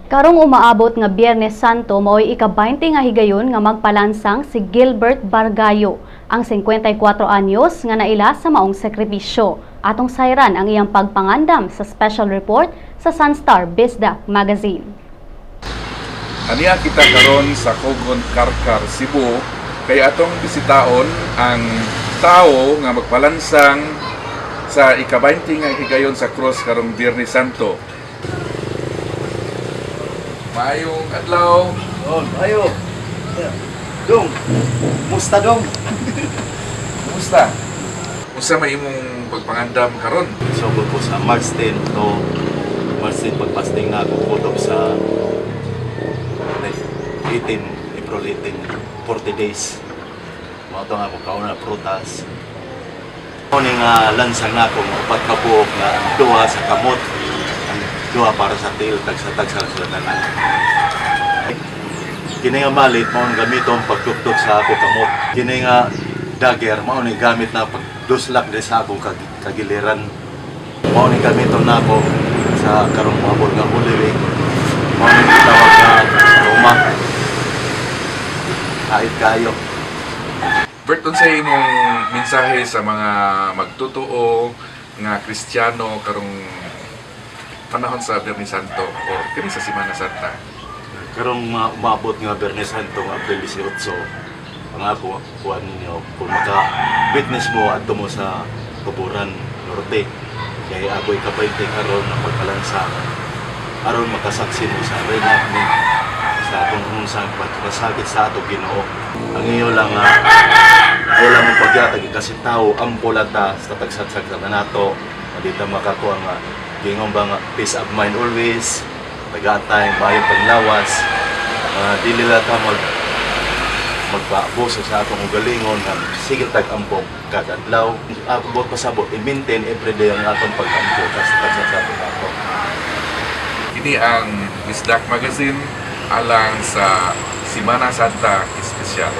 Karong umaabot nga Biyernes Santo, maoy ika-20 nga higayon nga magpalansang si Gilbert Bargayo, ang 54 anyos nga naila sa maong sakripisyo. Atong sayran ang iyang pagpangandam sa special report sa Sunstar Bisdak Magazine. Aniya kita karon sa Cogon, Carcar, Cebu, kay atong bisitaon ang tao nga magpalansang sa ika-20 nga higayon sa krus karong Biyernes Santo. Maayong adlaw. Oh, ayo. Dong. Musta, dong? Kumusta? Unsa may imong pagpangandam karon? Sugod ko sa March 10 to March 10, pagpasting na ako kutob sa 18, April 18, 40 days. Mao to nga ako kauna prutas. Mao ni nga lansang nako nga upat ka buok nga ang duha sa kamot, ang duha para sa tiil, tagsa-tagsa lang sila tanan. Kini nga mallet, mao ang gamiton pagtuktok sa ako kamot. Kini nga dagger, mao ni gamit na pagduslak di sa akong kagiliran. Mao ni gamiton nako sa karong moabot nga Holy Week. Mao ni gitawag nga Roma. Kahit kayo. Bert, unsay imong mensahe sa mga magtotoo nga Kristiyano karong panahon sa Biyernes Santo or kini sa Semana Santa? Karong mga umabot nga Biyernes Santo nga April 18, ang ako kuan ninyo, kung maka witness mo, adto mo sa Tuburan Norte kay ako ika-20 karon nga pagpalansang, aron makasaksi mo sa reenactment sa kung unsang pagkasakit sa ato Ginoo. Ang iyo lang nga wala mong pagyatag kasi tao, ampo lang ta sa tagsatsag sa nato, dito makakuha nga gingon ba nga peace of mind always, tagaan tayong maayong panglawas, dili lang ta magpaabuso sa atong ugalingon nga sigil tag ampo kada adlaw. Ako buot pasabot, i-maintain everyday ang atong pag-ampo kasi tagsa sa atong ato. Kini ang Bisdak Magazine alang sa Semana Santa Espesyal.